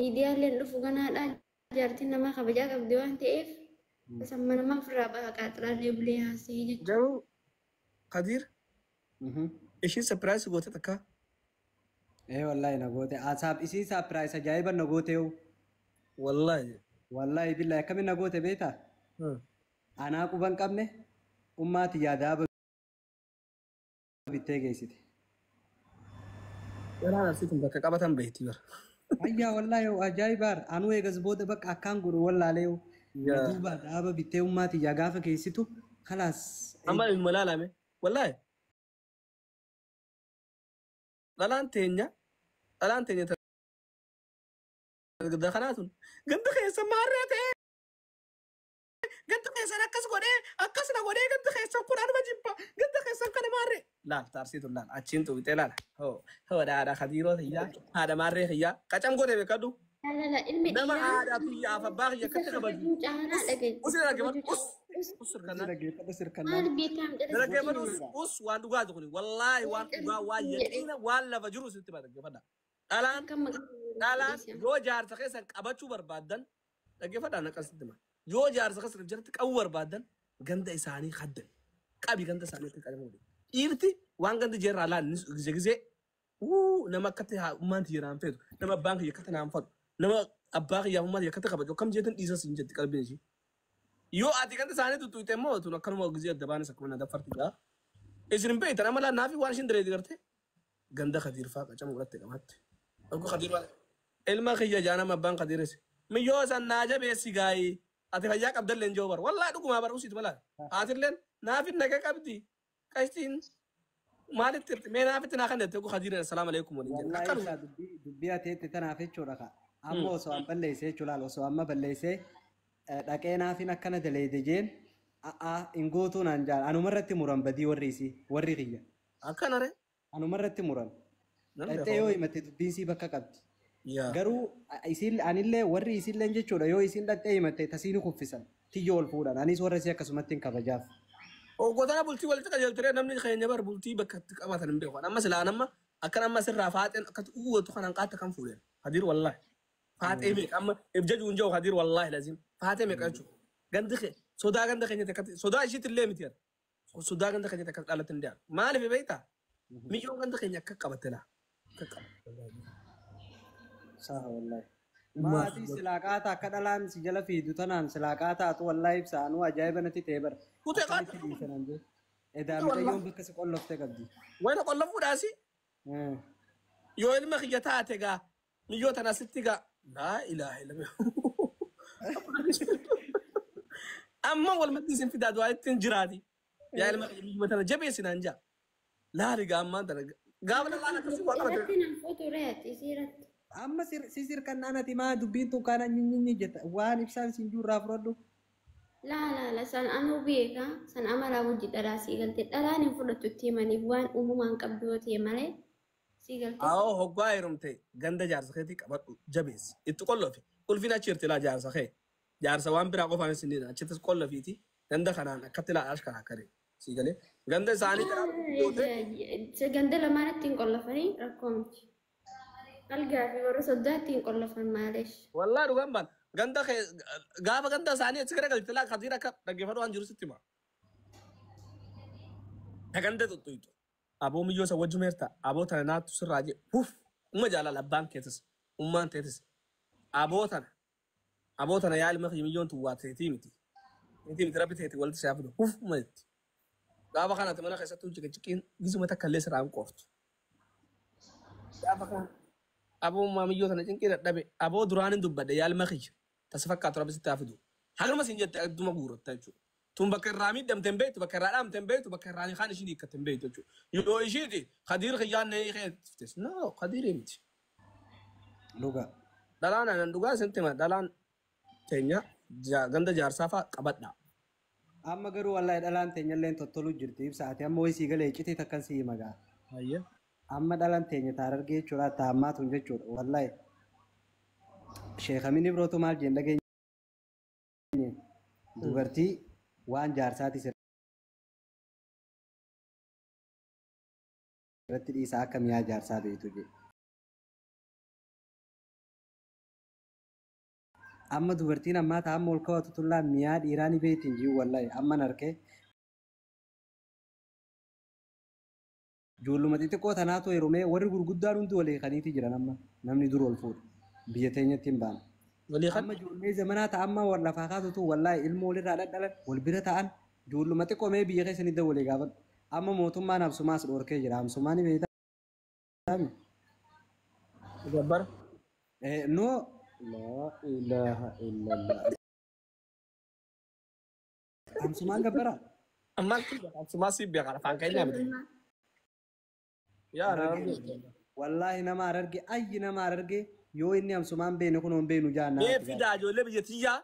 Miidiyaaleen dhufu ganaadha. Jaartiin namaa kabajaa qabdi waan ta'eef samma namaa ofirraa baha qaaxiraallee bulee haasa'ee jechuudha. Garuu Kadiir ishiin surprise goote takka. Ee wallahi na goote. Asaab isii surprise ajaa'iba na goote. Wallahi. Wallahi billahi akkamiin na goote beektaa? Anaa quba hin qabne ummaati yaadaa bittee geessite. Garaan arsiituun bakka qabatan beekti bara. Ayyaa wallahi ajaa'ibaar anuu eegas booda bakka akkaan godhu wallaalee na duuba dhaaba bittee ummaati yaa gaafa geessitu kalaas. Amma ilma laalame. Wallahi. Dhalaan teenya dhalaan teenya kanaatun ganda keessa maarree ta'ee ganda keessan akkas godhee akkas na godhee ganda keessan kun anuma jibba ganda keessan kana maarree. Laal taarsiituun laal achiin tuqxee laal hoo hoo haadha Kadiiroo tiyyaa haadha maarree kiyyaa qacam godhee beekadhu. Lala ilmi Nama dhiiraa haadha tiyyaaf abbaa kiyya isa akkatti kabaju. kabajuu caalaa dhagaye. Us dhaggeeffadhu us us sirkannaa. Dhaggeeffadhu sirkannaa. Maal beekam Dhaggeeffadhu us us waan dhugaati kuni wallaahi waan dhugaa waan yaqiina waan lafa jiru sitti hima dhaggeeffadha. Dhalaan dhalaan yoo jaarsa keessan qabachuu barbaaddan dhaggeeffadhaan akkasitti hima. Yoo jaarsa keessan jalatti qabuu barbaaddan ganda isaanii haddan qabi ganda isaanii akka qabamu godhe. Dhiirti waan ganda jeerraa laal gizee gizee wuu nama akkatti ummaan tiyya naan feetu nama abbaan kiyya akkatti naan fadhu nama abbaa kiyyaaf ummaan tiyya akkatti kabaju akkam jeetin dhiisas hin jetti qalbiin ishii. Yoo ati ganda isaanii tuttuqxe immoo tun akkanuma gizee adda baanis akkuma na daffarti jaa. Isin hin beektan amma naafi waan ishiin direeti garte ganda Kadiirfaa qacama godhatte qabatte. Dhuggu Kadiirfaa ilma kiyya jaanama abbaan Kadiiris. Miyyoo san naa jabeessi gaayii ati fayyaa qabdallee hin jiru bara wallaahi dhugumaa bara usiitu malaa haatilleen naafin naga qabdi qashtiin maalitti hirti mee naafitti naa kan jette dhuggu Kadiirin assalaamu alaikum waliin jedhe Wallahi akkanuma. ibsaa dubbii ateetti tanaaf jechuudha ka. Amma osoo an balleessee jechuudha laal osoo amma balleessee dhaqee naafin akkana daleede jeen a'aa hin gootuu naan jaal anumarratti muran badii warri isii warri kiyya Akkana re. anumarratti muran. Nan Dhaqxee beeka. yoo himatte dubbiin sii bakka qabdi. Yaa. Garuu isiin anillee warri isiilleen jechuudha yoo isiin dhaqxee himatte tasiin kuffisan tiyyoo ol fuudhan anis warra isii akkasumatti hin kabajaaf. Hoggotana bultii walitti qajeelturee namni keenya bar bultii bakka itti qabatan hin beeku. Amma silaa amma akkan amma sirraa faaxeen akkatti uwwatu kanaan qaata kan fuudhan. Hadiir wallaahi. Faaxee meeqa amma if jajuun jiru Hadiir wallaahi lazim. Faaxee meeqa jechuudha. Gandi kee sodaa ganda keenya akkatti sodaa ishiitti illee miti. Sodaa ganda keenya akkatti dhalatte hin dhiyaatu. Maaliif beektaa? Miyyoon ganda keenya akka qabatte laa. Akka qabatte. Saha wallahi. Maatii silaa qaataa akka dhalaan si jala fiidu tanaan silaa qaataatu wallahi ibsa anuu ajaa'iba natti ta'e bara. Kutee Akkamitti qaata. dhiisanan jee. Edaa mucayyoon bakka si qolloftee qabdi. Wayna qollafuudhaasi yoo ilma kiyya taate gaa miyyoo tana asitti gaa laa ilaaha illallah. Amma wal maddii isin fidaa du'aa ittiin jiraati. Yaa ilma kiyya miyyoo tana jabeessinaan jaa. Laali gaa ammaan tana gaafa lalaan akkasii waa qabate. Irratti nan fuutu re'ati isii irratti. Amma si sirkannaan ati maa dubbiin tun kaana nyinyi jetta waan ibsaan siin juurraa fudhadhu. Laa laa la san anuu beeka san amalaa hojii dhalaa sii galte dhalaan hin fudhattu itti himaniif waan uumamaan qabdu yoo ta'e malee sii galte. Awoo hoggaa heerumte ganda jaarsa keetii qabadhu jabeessi itti qollofi ulfina achi jirti laa jaarsa kee jaarsa waan biraa qofaan isin dhiina achittis qollofiiti ganda kanaan akkatti laa ashkara akkare sii galee ganda isaanii karaa goote. Ganda lamaanitti hin qollofanii rakkoo miti. Algaa fi warra soddaatti hin qollofan maaleesh. Wallaa dhugaan baan ganda kee gaafa ganda isaanii achi garagalche laa Kadiir akka dhaggeeffadhu waan jiru sitti hima. Ta ganda tuttuqxu. Aboo miyyoo isa wajju meerta aboo tana naattu sirraa jee huf umma jaalala abbaan keetis ummaan teetis aboo tana aboo tana yaa ilma kiyya miyyoon tun waa teetii miti. Teetii miti rabbi teetii walitti siyaa fidu huf umma jetti. Gaafa kanatti mana keessattuu ciqiciqiin gisuma takka illee sirraa hin qooftu. Gaafa kana aboo ummaa miyyoo tana cinqii dadhabe aboo duraan hin dubbadhe yaa ilma kiyya tasi fakkaatu rabbi sitti haa fidu. Haguma siin jette adduma guuratta jechuudha. Tun bakka irraa miidhamte hin beektu bakka irraa dhaamte hin beektu bakka irraa kaan ishiin hiikkatte hin beektu jechuudha. Yoo ishiiti Kadiir kiyyaan na hiikee no Kadiirii miti. Dhuga. Dhalaan anan dhugaa isin hima dhalaan teenya ganda jaarsaa fa'aa qabadha. Amma garuu wallahi dhalaan teenyalleen tottoluu jirti ibsa ati amma wayii sii galee iccitii takkan sii hima gaa. Hayyee. Amma dhalaan teenya taarargee jechuudha taammaa tun jechuudha wallahi. Sheekamin Ibrootu maal jeen dhageenye dubartii waan jaarsaati irratti dhiisaa akka mi'aa jaarsaa beektu jedhe. Amma dubartiin ammaa ta'a amma ol kaawwatu tullaa mi'aa dhiiraa ni beektiin jiru wallahi amman arkee. Ijoolluma xixiqqoo tanaatu heerumee warri gurguddaan hundi walii kaniiti jiran amma namni dur ol fuudhu biyya teenyatti hin baane. Walii kan Amma ijoollee zamanaa ta'a amma wal lafaa kaatutu wallahi ilmoo walirraa dhadhalan wal bira ta'an ijoolluma xiqqoo mee biyya keessanii walii gaafadhu. Amma mootummaan Absumaas dhorkee jira. Absumaa ni beektaa? Gabbara. No. Laa ilaaha illallah. Absumaan gabbara? Ammaan Absumaa si beekan afaan keenyaa miti. Yaa Rabbi. Wallaahi nama Hararge ayyi nama Hararge yoo inni Absumaan beene kun hin beenu jaannaa. Mee fidaa ijoollee biyya tiyyaa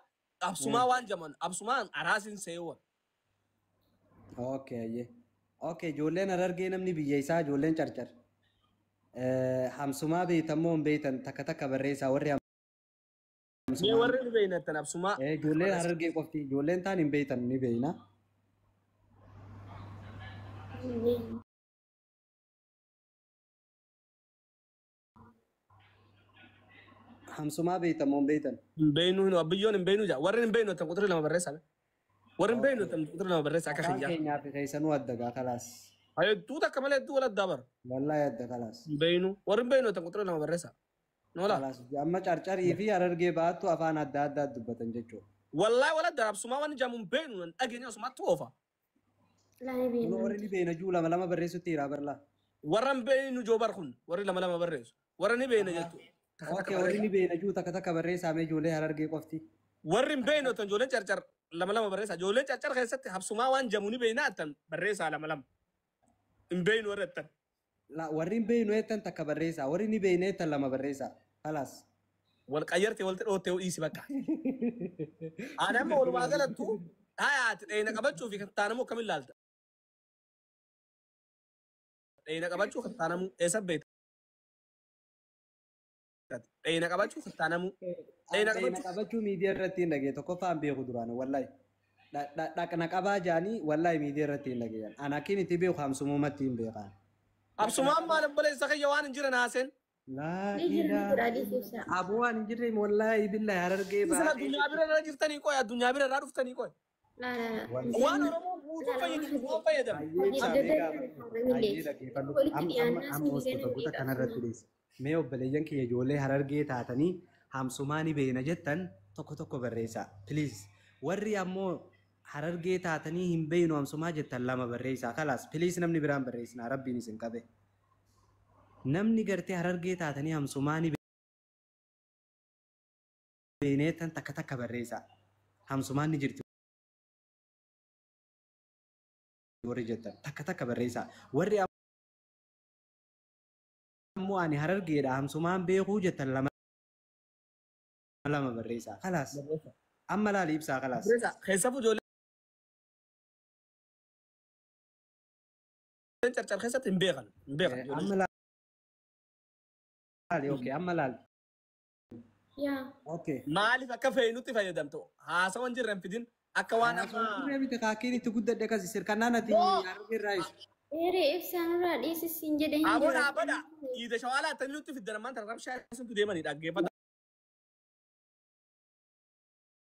Absumaa waan jaman Absumaan araasin seewwan. Okay, ayyee. Okay, ijoolleen Harargee namni biyya isaa ijoolleen carcar. Hamsumaa beektan moo hin beektan takka takka barreessaa warri Mee hamsumaa. warri ni beeynattan Absumaa. Ijoolleen Harargee qofti ijoolleen taan hin beektan ni beekna. Hamsumaa beektan moo hin beektan? Hin beeynu hin biyyoon hin beeynu jaa warri hin beeynu tan quxirri lama barreessaa. Warri hin beeynu tan quxirri lama barreessaa akka Afaan kiyyaa. keenyaa fi keessanuu adda gaa kalaas. Hedduu takka malee hedduu wal addaa bara. Wallaahi adda kalaas. Hin beeynu warri hin beeynu tan quxirri lama barreessaa. Noola. Kalaas amma carcarii fi Harargee baattu afaan adda addaa dubbatan jechuudha. Wallaahi wal addaa Absumaa waan jaamu hin beeynu nan dhageenya Absumaatti oofa. Laa ni Kun warri beekna. ni beekna juu lama lama barreessutti hiraa barlaa. Warra hin beeynu joobar kun warri lama lama barreessu. Warra ni beeyna jechuudha. Okay, warri ni beekna juu takka takka barreessaa mee ijoollee Harargee qofti. Warri hin beeynu tan ijoolleen carcar lama lama barreessaa. Ijoolleen carcar keessatti Absumaa waan jamu ni beeyna tan barreessaa lama lama. Hin beeynu warri jettan. La warri hin beeknu jettan takka barreessaa warri ni beekna jettan lama barreessaa. Kalaas. Wal qayyarte walitti dhoottee dhiisi bakka. Ani amma walumaa galattu hayaati dheena qabachuu fi kattaanamuu akkamiin ilaalta? Dheena qabachuu kattaanamuu eessa beekta? Dheena qabachuu kattaanamuu. Dheena Dheena qabachuu. qabachuu miidiyaa irratti hin dhagee tokkoffaan beeku duraan wallahi. Dhaqna qabaa jaanii wallahi miidiyaa irratti hin dhagee. Ani akkin itti beeku hamsumumatti hin beekan. Absumaan maal obboleessa kiyya waan hin jiran haaseen. Laa Ni jira ni jira ilaaha. adiis ibsa. Aboo waan hin jirre wallahi billahi Harargee Isin baatee. addunyaa bira irra jirtanii qoy addunyaa bira irraa dhuftanii qoy. Laa laa laa. Waan Oromoo guutuu fayyadamu waan fayyadamu. Hayyee ibsaa mee gaafadhu. Hayyee dhaggeeffadhu. Walitti Amma amma dhiyaannaa amma sun hostoota guuta kanarratti beekna. dhiyeessa. Mee obboleeyyan kiyya ijoollee Harargee taatanii hamsumaa ni beekna jettan tokko tokko barreessaa. Please. Warri ammoo Harargee taatanii hin beeknu hamsumaa jettan lama barreessaa. Kalaas please namni biraan barreessinaa rabbiin isin qabe. Namni gartee Harargee taatanii hamsumaa ni beekna jettan takka takka barreessaa. Hamsumaan ni jirti warri jettan takka takka barreessaa. Warri ammoo ani Harargeedha hamsumaan beekuu jettan lama lama barreessaa. Kalaas amma laali ibsaa kalaas. Keessafuu ijoolleen carcar keessatti hin beekan. Hin beekan. Amma laali okay amma laali. Yaa. Okay. Maaliif akka fe'inutti fayyadamtu? Haasawan jirre hin fidin akka waan amma. Turee miti kaakkiin itti guddadhe kasi sirkannaan ati Harargee irraa ibsa. Eeree ibsaan irraa dhiisis hin jedhe hin Aboo jira. dhaabbadha. Dhiida shawaalaa attanii nutti fiddan ammaan tana rabshaa isintu deemanii dhaggeeffata.